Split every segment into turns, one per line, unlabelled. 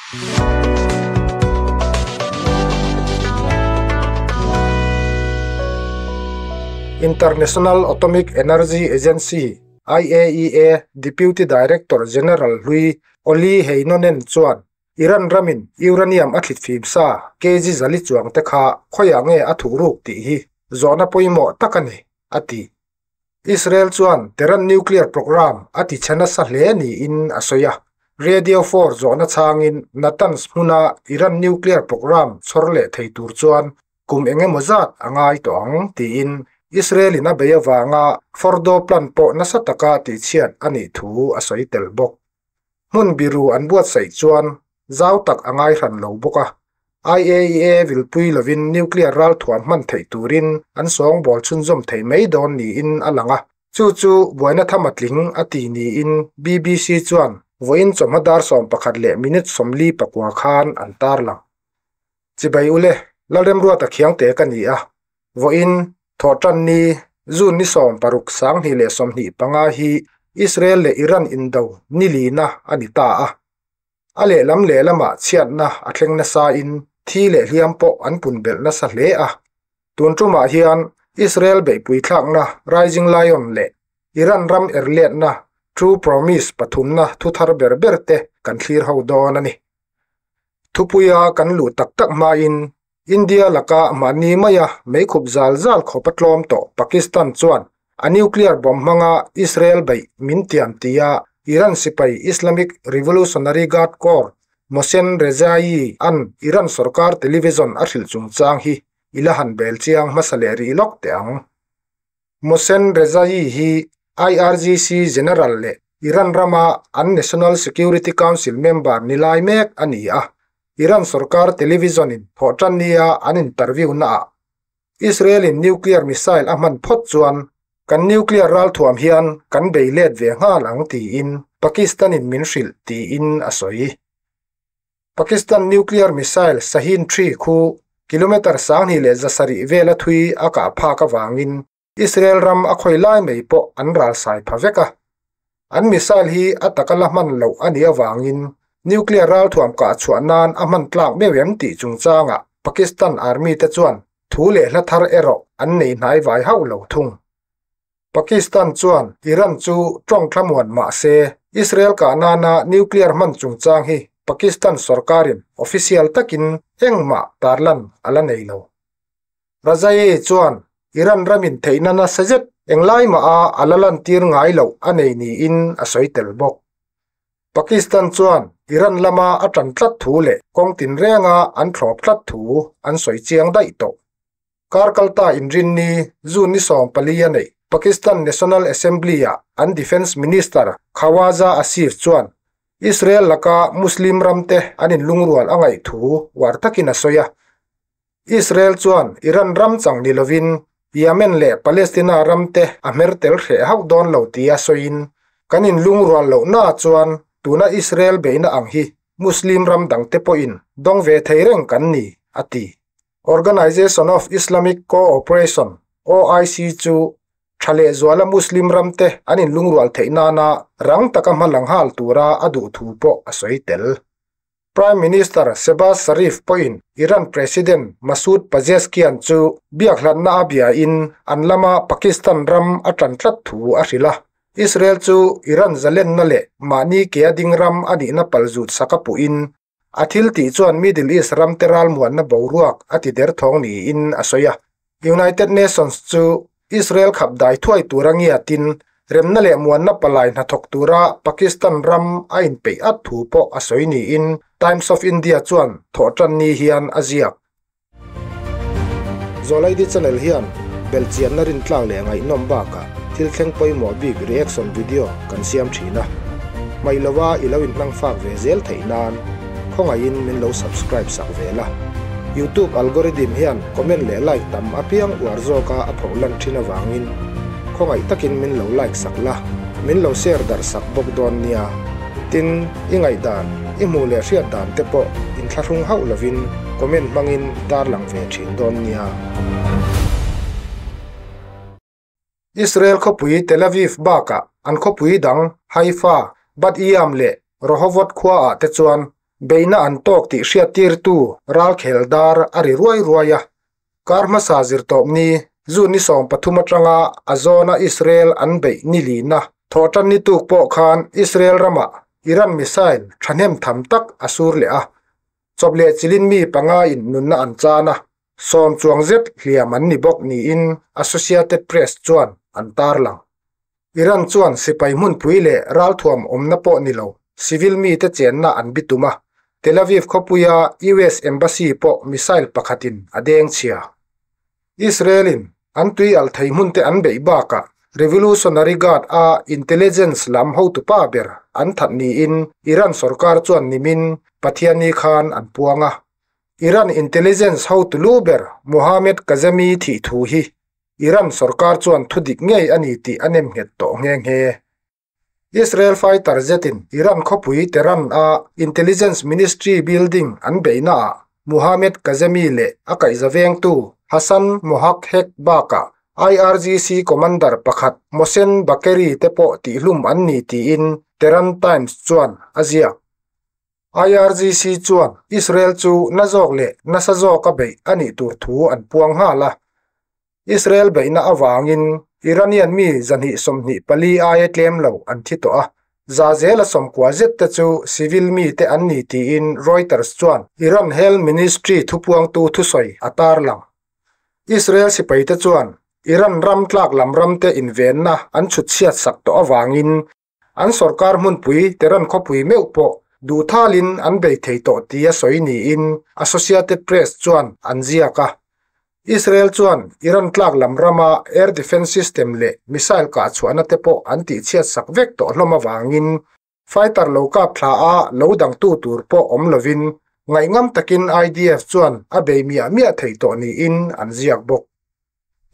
International Atomic Energy Agency, IAEA, Deputy Director General hlui Olli Heinonen chuan Iran ramin uranium a thlit fim sa kg 400 chuang te kha khawiah nge a thuh ruk tih hi zawhna pawimawh tak a ni, a ti. Israel chuan Tehran nuclear programme a ti chhe nasa hle niin a sawi a. Radio 4 zawhna chhangin Natanz hmuna Iran nuclear programme chhawr leh thei tur chuan kum eng emaw zat a ngai tawh ang tiin Israel-in a bei avanga Fordo plant pawh nasa taka tihchhiat a nih thu a sawi tel bawk. Hmun biru an buatsaih chuan zau tak a ngai hran lo bawk a. IAEA vilpui lovin nuclear ralthuam hman theih turin an sawngbawl chhunzawm thei mai dawn niin a lang a. Chu chu buaina tham a tling a ti niin BBC chuan vawiin chawhma dar 11 leh minute 49 khan an tarlang. Chibai ule, Lalremruata Khiangte ka ni a, vawiin Thawhtanni, June ni 16 2025 hi Israel leh Iran indo ni lina a ni ta a. A lehlam lehlamah chhiatna a thleng nasain thi leh hliam pawh an pun belh nasa hle a. Tun tumah hian Israel beihpui thlakna Rising Lion leh Iran ram erletna True Promise pathumna thuthar ber ber te kan thlir ho dawn a ni. Thupuia kan luh tak tak hmain India laka mahni maia meikhup zal zal khawp a tlawm tawh Pakistan chuan a nuclear bomb hmanga Israel beih min tiam tia Iran sipai Islamic Revolutionary Guard Corps Mohsen Rezaei an Iran sorkar television a hrilh chungchang hi i la han bel chiang hmasa leh rih lawk teh ang. Mohsen Rezaei hi IRGC General leh Iran rama an National Security Council member ni lai mek a ni a, Iran sorkar television-in thawhtannia an interview naah Israel-in nuclear missile a hman phawt chuan kan nuclear ralthuam hian kan bei let ve nghal ang tiin Pakistan-in min hrilh tiin a sawi. Pakistan nuclear missile Shaheen 3 khu kilometre 2700 vela thui a kah phak avangin Israel ram a khawi lai mai pawh an ralsai pha vek a. An missile hi a taka la hman loh a nih avangin nuclear ralthuam kah chhuah nan a hman tlak meuh em tih chungchangah Pakistan Army te chuan thu leh hla thar erawh an nei hnai vai hauh lo thung. Pakistan chuan Iran chu tawng thlamuan mah se Israel kah nana nuclear hman chungchang hi Pakistan sorkarin official takin engmah tarlan a la nei lo. Razaei chuan Iran ramin theihna nasa zet englai mah a a la lantir ngai loh a nei niin a sawi tel bawk. Pakistan chuan Iran lama a tan tlat thu leh kawng tinrenga an thlawp tlat thu an sawi chiang daih tawh. Kar kalta inrinni June ni 14 a neih Pakistan National Assembly-ah an Defence Minister Khawaja Asif chuan Israel laka Muslim ramte an inlungrual a ngaih thu uar takin a sawi a. Israel chuan Iran ram chang ni lovin Yemen leh Palestina ramte a hmer tel hreh hauh dawn lo tia sawiin, kan inlungrual lohna chuan tuna Israel beihna ang hi Muslim ram dangte pawhin dawng ve thei reng kan ni, a ti. Organization of Islamic Co-operation, OIC, chu tha leh zuala Muslim ramte an inlungrual theih nana rang taka hma lang nghal tura a duh thu pawh a sawi tel. Prime Minister Shehbaz Sharif pawhin Iran President Masoud Pezeshkian chu biakhlatna a biain an lama Pakistan ram a tan tlat thu a hrilh a. Israel chu Iran zalenna leh mahni ke a ding ram a nihna palzut sak a puhin a thil tih chuan Middle East ramte ralmuanna boruak a ti derthawng niin a sawi a. United Nations chu Israel khap dai thuai tura ngiatin remna leh muanna palai hnathawk tura Pakistan ram a inpeih at thu pawh a sawi niin Times of India chuan thawhtanni hian a ziak. Zawlaidi channel hian belhchianna rintlak leh ngaihnawm bakah thil thleng pawimawh bik reaction video kan siam thin a. Hmaih lova i lo inhmang fak ve zel theih nan khawngaihin min lo subscribe sak ve la. YouTube algorithm hian comment leh like tam apiang uar zawka a phoh lan thin avangin khawngaih takin min lo like sak la, min lo share darh sak bawk dawn nia. Tin, i ngaihdan, i hmuh leh hriat dan te pawh inthlahrung hauh lovin comment hmangin i tarlang ve thin dawn nia. Israel khawpui Tel Aviv bakah an khawpui dang Haifa, Bat Yam leh Rehovot khuaah te chuan Beihna an tawk tih hriattirtu ralkhel dar a ri ruai ruai a. Kar hmasa zirtawpni June ni 13 atanga a zawna Israel an beih ni lina thawhtan ni tuk pawh khan Israel ramah Iran missile thahnem tham tak a sur leh a. Chawp leh chilin mi panga in nunna an chan a, 10 chuang zet hliam an ni bawk niin Associated Press chuan an tarlang. Iran chuan sipai hmunpui leh ralthuam awmna pawh ni lo, civil mite chenna an bitum a. Tel Aviv khawpuia US Embassy pawh missile pakhatin a deng chhia. Israel-in an tui alh thei hmunte an beih bakah Revolutionary Guard a intelligence lam hotupa ber an that niin Iran sorkar chuan nimin Pathianni khan an puang a. Iran intelligence hotu lu ber Mohammad Kazemi thih thu hi Iran sorkar chuan thu dik ngei a ni tih a nem nghet tawh nghe nghe. Israel fighter zetin Iran khawpui Tehran a Intelligence Ministry building an beihnaah Mohammad Kazemi leh a kaihza vengtu Hassan Mohaghegh bakah IRGC commander pakhat Mohsen Bakeri te pawh tihlum an ni tiin Tehran Times chuan a ziak. IRGC chuan Israel chu na zawk leh nasa zawka beih a nih tur thu an puang nghal a. Israel beihna avangin Iranian mi 224 aia tlem lo an thi tawh a, za zela 90 zet te chu civil mi te an ni tiin Reuters chuan Iran Health Ministry thupuangtu thusawi a tarlang. Israel sipaite chuan Iran ram tlak lam ramte invenna an chhut chhiat sak tawh avangin an sorkar hmunpui Tehran khawpui meuh pawh duhthalin an bei thei tawh tia sawi niin Associated Press chuan an ziak a. Israel chuan Iran tlak lam rama air defense system leh missile kah chhuahna te pawh an tih chhiat sak vek tawh hlawm avangin fighter lo kap thla a lo dangtu tur pawh awm lovin ngaihngam takin IDF chuan a bei miah miah thei tawh niin an ziak bawk.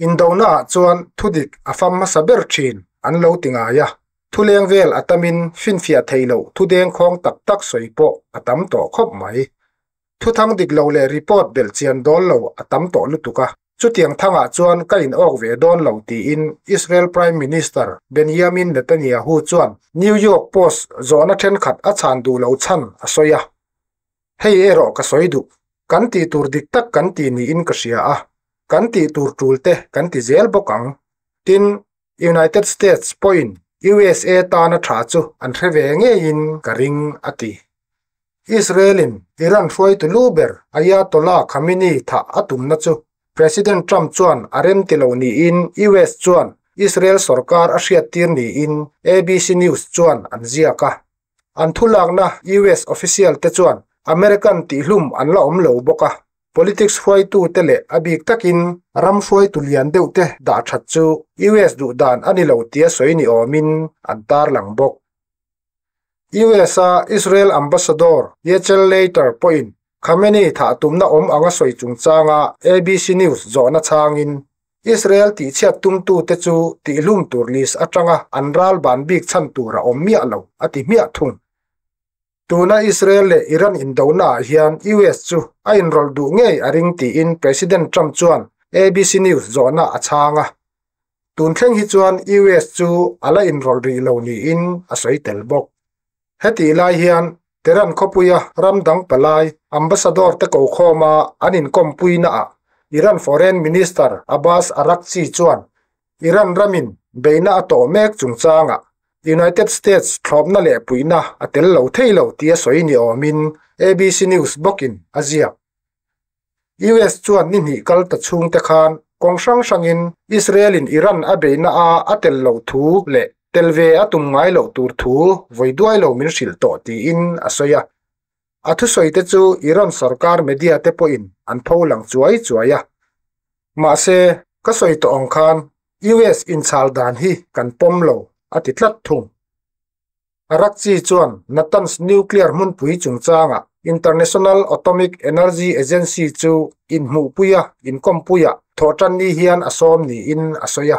Indona ah chuan thudik a fam hmasa ber thin an lo ti ngai a, thuleng vel a tamin finfiah thei lo thudeng khawng tak tak sawi pawh a tam tawh khawp mai. Thuthang dik lo leh report belh chian dawl lo a tam tawh lutuk a, chutiang thangah chuan ka in awk ve dawn lo tiin Israel Prime Minister Benjamin Netanyahu chuan New York Post zawhna thenkhat a chhan duh lo chhan a sawi a. Hei erawh ka sawi duh, kan tih tur dik tak kan ti niin ka hria a, kan tih tur tul te kan ti zel bawk ang. Tin, United States pawhin USA tana tha chu an hre ve ngeiin ka ring, a ti. Israel-in Iran hruaitu lu ber Ayatollah Khamenei thah a tumna chu President Trump chuan a rem ti lo niin US chuan Israel sorkar a hriattir niin ABC News chuan an ziak a. An thulakna US official te chuan American tihlum an la awm lo bawk a, politics hruaitu te leh a bik takin ram hruaitu lian deuh te dah that chu US duh dan a ni lo tia sawi ni awmin an tarlang bawk. US a Israel Ambassador Yechiel Leiter pawhin Khamenei thah tumna awm anga sawi chungchanga ABC News zawhna chhangin Israel tihchhiat tumtute chu tihlum tur list atanga an ral ban bik chhan tur a awm miah lo, a ti hmiah thung. Tuna Israel leh Iran indona ah hian US chu a inrawlh duh ngei a ring tiin President Trump chuan ABC News zawhna a chhang a. Tun thleng hi chuan US chu a la inrawlh rih lo niin a sawi tel bawk. Hetih lai hian Tehran khawpuia ram dang palai ambassador te ko khawma an inkawmpuinaah Iran Foreign Minister Abbas Araghchi chuan Iran ramin beihna a tawh mek chungchangah United States thlawpna leh puihna a tel lo thei lo tia sawi ni awmin ABC News bawkin a ziak. US chuan ni hnih kal ta chhungte khan kawng hrang hrangin Israel-in Iran a beihna a a tel loh thu leh tel ve a tum ngai loh tur thu vawi duai lo min hrilh tawh tiin a sawi a. A thusawite chu Iran sorkar media te pawhin an pho lang chuai chuai a. Mahse, ka sawi tawh ang khan US inchhal dan hi kan pawm lo, a ti tlat thung. Araghchi chuan Natanz nuclear hmunpui chungchangah International Atomic Energy Agency chu inhmuhpuia inkawmpuia thawhtanni hian a sawm niin a sawi a.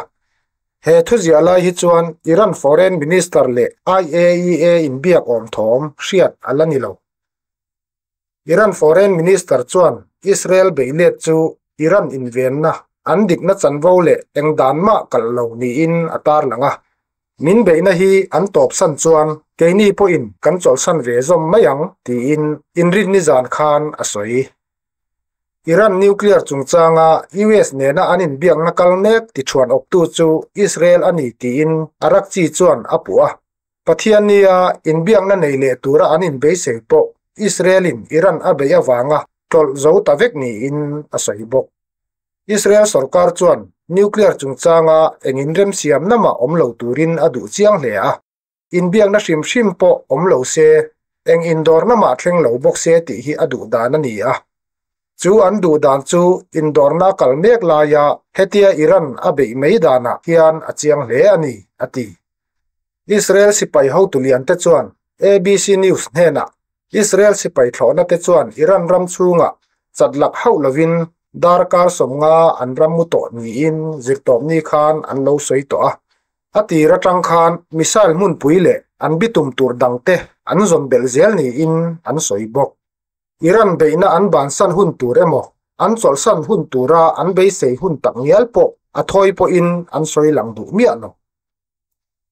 He thuziah lai hi chuan Iran Foreign Minister leh IAEA inbiak awm thawm hriat a la ni lo. Iran Foreign Minister chuan Israel beihlet chu Iran invenna an dikna chanvo leh eng dan mah kalh lo niin a tarlang a. Min beihna hi an tawpsan chuan keini pawhin kan chawlhsan ve zawm mai ang, tiin inrinni zan khan a sawi. Iran nuclear chungchanga US nena an inbiakna kal mek tichhuan awptu chu Israel a ni tiin Araghchi chuan a puh a. Pathiannia inbiakna nei leh tura an inbeisei pawh Israel-in Iran a beih avanga tlawlh zo ta vek niin a sawi bawk. Israel sorkar chuan nuclear chungchanga eng inremsiamna mah awm lo turin a duh chiang hle a. Inbiakna hrim hrim pawh awm lo se, eng indawrna mah thleng lo bawk se tih hi a duh dan a ni a. Chu an duh dan chu indawrna kal mek laia hetia Iran a beih mai danah hian a chiang hle a ni, a ti. Israel sipai hotu liante chuan ABC News hnenah Israel sipai thlawhna te chuan Iran ram chhungah chat lak hauh lovin darkar 50 an ram mu tawh niin zirtawpni khan an lo sawi tawh a. A tir atang khan missile hmunpui leh an bitum tur dangte an zawn belh zel niin an sawi bawk. Iran beihna an bansan hun tur emaw, an chawlhsan hun tura an beisei hun tak ngial pawh a thawi pawhin an sawi lang duh miah lo.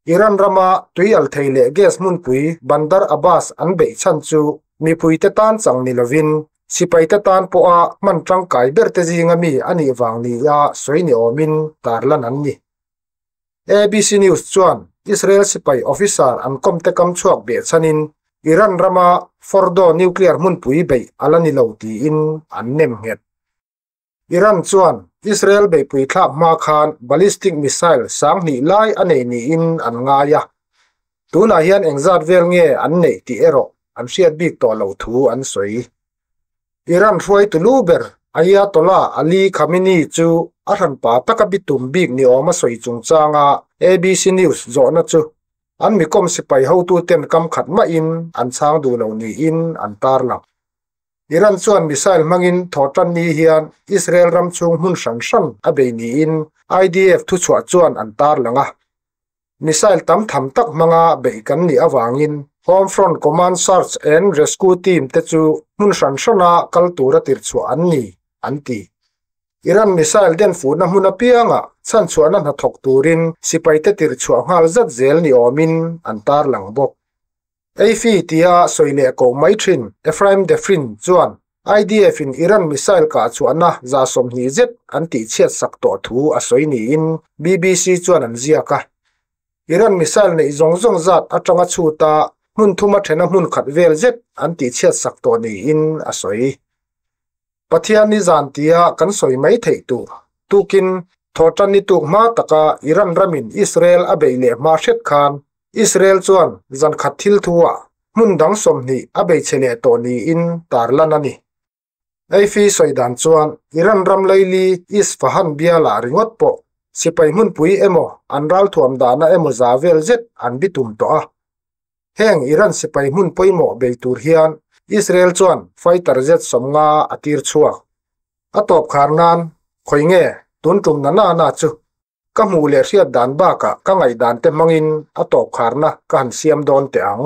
Iran rama tuialthei leh gas hmunpui Bandar Abbas an beih chhan chu mipuite tan chang ni lovin sipaite tan pawha hman tangkai berte zinga mi a nih vang nia sawi ni awmin tarlan an ni. ABC News chuan Israel sipai officer an kawmte kam chhuak beh chhanin Iran rama Fordo nuclear hmunpui beih a la ni lo tiin an nem nghet. Iran chuan Israel beihpui thlak hma khan ballistic missile 2000 lai a nei niin an ngai a. Tunah hian engzat vel nge an neih tih erawh an hriat bik tawh lo thu an sawi. Iran hruaitu lu ber Ayatollah Ali Khamenei chu a hranpa taka bitum bik ni awm a sawi chungchanga ABC News zawhna chu an mikawm sipai hotuten kam khat mahin an chhang duh lo niin an tarlang. Iran chuan missile hmangin thawhtan ni hian Israel ram chhung hmun hran hran a bei niin IDF thuchhuah chuan an tarlang a. Missile tam tham tak hmanga beih kan nih avangin Home Front Command Search and Rescue Team te chu hmun hran hrana kal tura tirchhuah an ni, an ti. Iran missile den fuhna hmun apianga chhanchhuahna hnathawk turin sipaite tirchhuah nghal zat zel ni awmin an tarlang bawk. Eifi tia sawi leh koh mai thin Ephraim Defrin chuan IDF in Iran missile kah chhuahna 20 zet an tihchhiat sak tawh thu a sawi niin BBC chuan an ziak a. Iran missile neih zawng zawng zat atanga chhuta hmun thuma thena hmun khat vel zet an tihchhiat sak tawh niin a sawi. Pathian ni zan tia kan sawi mai theih tur tukin thawhtan ni tuk hma taka Iran ramin Israel a beih leh hma hret khan Israel chuan zan khat thil thuah hmun dang 20 a bei che leh tawh niin tarlan a ni. Eifi sawi dan chuan Iran ram laili Isfahan biala ringawt pawh sipai hmunpui emaw an ral thuam dahna emaw za vel zet an bitum tawh a. Heng Iran sipai hmun pawimawh bei tur hian Israel chuan fighter jet 50 a tir chhuak. A tawp khar nan khoi nge tun tum na na na chu ka hmu leh hriat dan baka ka ngai dan te hmangin a tawp kharna ka han siam dawn te ang.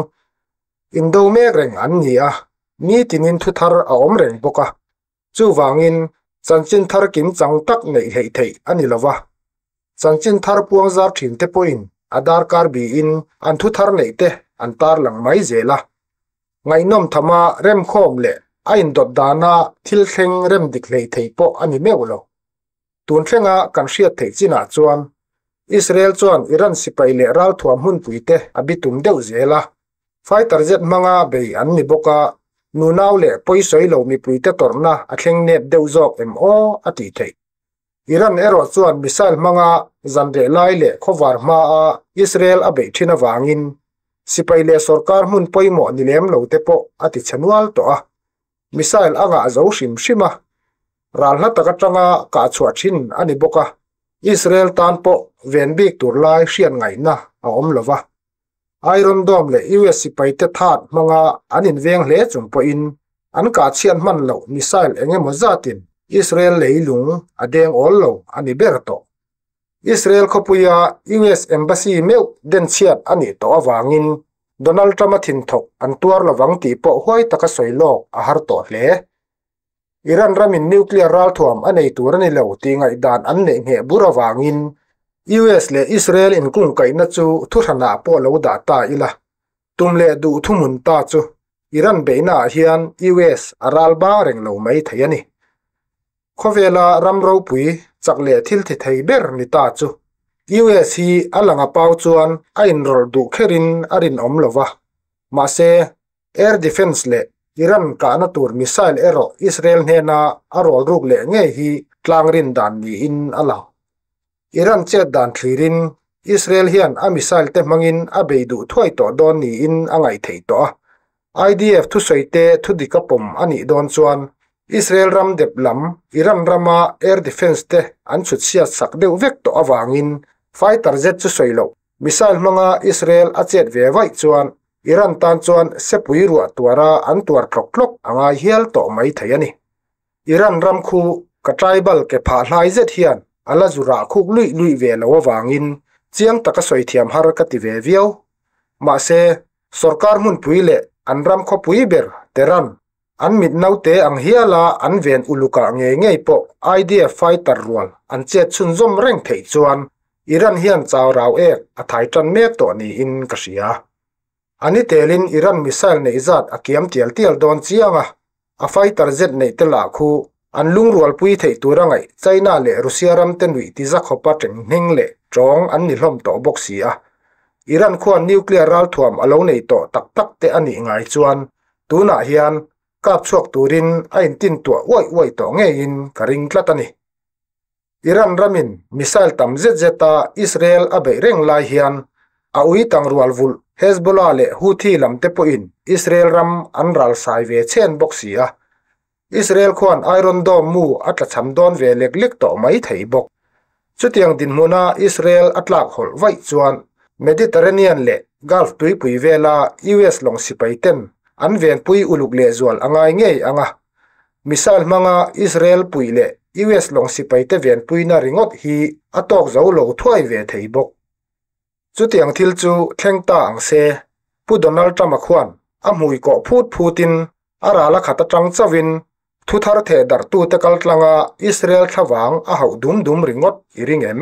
Indo mek reng an ni a, ni tinin thu thar a awm reng bawk a. Chu wangin chanchin thar kim chang tak nei hlei thei ani lova. Chanchin thar puang zar thin te pawhin a darkar bi in an thu thar nei te an tar lang mai zela. Ngaihnawm thama rem khawm leh a indawt dana thil thleng rem dik hlei thei pawh ani meuh lo. Tun thlenga kan hriat theih chinah chuan Israel chuan Iran sipai leh ral thuam hmunpui te a bitum deuh zela. Fighter jet hmanga bei an ni bawk a, nunau leh pawisawi lo mipui te tawrhna a thleng nep deuh zawk em aw a tih theih. Iran erawh chuan missile hmanga zan reh lai leh khawvar hma a Israel a beih thin awangin sipai leh sorkar hmun pawimawh ni lem lo te pawh a ti chhe nual tawh a. Missile anga zo hrim hrim a, ral hla tak atanga kah chhuah thin ani bawk a. Israel tan pawh ven bik tur lai hriat ngaihna a awm lova. Iron Dome leh US sipai te that hmanga an inveng hle chung pawhin an kah chhiat hman lo missile engemaw zatin Israel leilung a deng awl lo ani ber tawh. Israel khawpuia US Embassy meuh den chhiat ani tawh awangin Donald Trump a thin thawk an tuar lovang tih pawh huai taka sawi lawk a har tawh hle. Iran ramin nuclear ral thuam a nei tur ani lo ti ngaih dan an neih ngheh bur awangin US leh Israel inkungkaihna chu thuhranah pawh lo dah ta ila, tum leh duh thuhmun ta chu Iran beihnaah hian US a ral bang reng lo mai thei a ni. Khawvela ram ropui chak leh thil thi thei ber ni ta chu US hi a lang a pau chuan a inrawlh duh kherin a rinawm lo va, mahse Air Defence leh Iran kahna tur missile erawh Israel hnena a rawl ruk leh ngei hi tlang rin dan niin a lang. Iran chet dan thlirin Israel hian a missile te hmangin a bei duh thuai tawh dawn niin a ngaih theih tawh a. IDF thusawi te thudik a pawm a nih dawn chuan Israel ram dep lam Iran rama air defence te an chhut chhiat sak deuh vek tawh avangin fighter jet chu sawi loh missile hmanga Israel a chet ve vaih chuan Iran tan chuan sepui ruah tuara an tuar tlawk tlawk a ngai hial tawh mai thei a ni. Iran ram khu ka tribal ke phah hlai zet hian a la zu rah khuk luih luih ve lo avangin chiang taka sawi thiam har ka ti ve viau. Mahse, sorkar hmunpui leh an ram khawpui ber Tehran an mit naute ang hiala an ven ulukah ngei ngei pawh IDF fighter rual an chet chhunzawm reng theih chuan Iran hian chau rau ek a thai tan mek tawh niin ka hria. A ni telin Iran missile neih zat a kiam tial tial dawn chiang a, a fighter jet neih te lah khu an lungrualpui theih tur a ngaih China leh Russia ram te nuih ti za khawpa teng hning leh tawng an ni hlawm tawh bawk si a. Iran khuan nuclear ralthuam a lo nei tawh tak tak te a nih ngai chuan tunah hian kap chhuak turin a intintuah uaih uaih tawh ngeiin ka ring tlat a ni. Iran ramin missile tam zet zeta Israel a beih reng lai hian a ui tangrual vulh Hezbollah leh Houthi lam te pawhin Israel ram an ral sai ve chhen bawk si a. Israel khuan Iron Dome mu a tlachham dawn ve lek lek tawh mai thei bawk. Chutiang dinhmuna Israel a tlak hawlh vaih chuan Mediterranean leh Gulf tuipui vela US lawng sipai ten an venpui uluk lehzual a ngai ngei ang a. Missile hmanga Israel puih leh US lawng sipaite venpuina ringawt hi a tawk zo lo thuai ve thei bawk. Chutiang thil chu thleng ta ang se, Pu Donald Trump-a khuan a hmui kawh phut phutin a ral a khat atang chauhin thu thar theh darhtute kaltlanga Israel thlavang a hauh dum dum ringawt i ring em?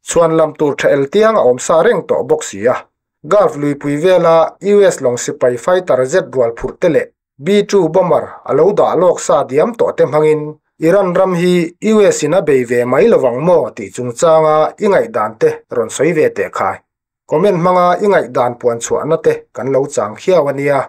Chhuan lam tur tha el tiang a awm sa reng tawh bawk si a. Gulf luipui vela US lawng sipai fighter jet rual phurh te leh B-2 bomber a lo dah lawk sa diam tawh te hmangin Iran ram hi US in a bei ve mai lovang maw tih chungchanga i ngaihdan te rawn sawi ve teh khai. Comment hmanga i ngaihdan puan chhuahna te kan lo chang khiau a nia.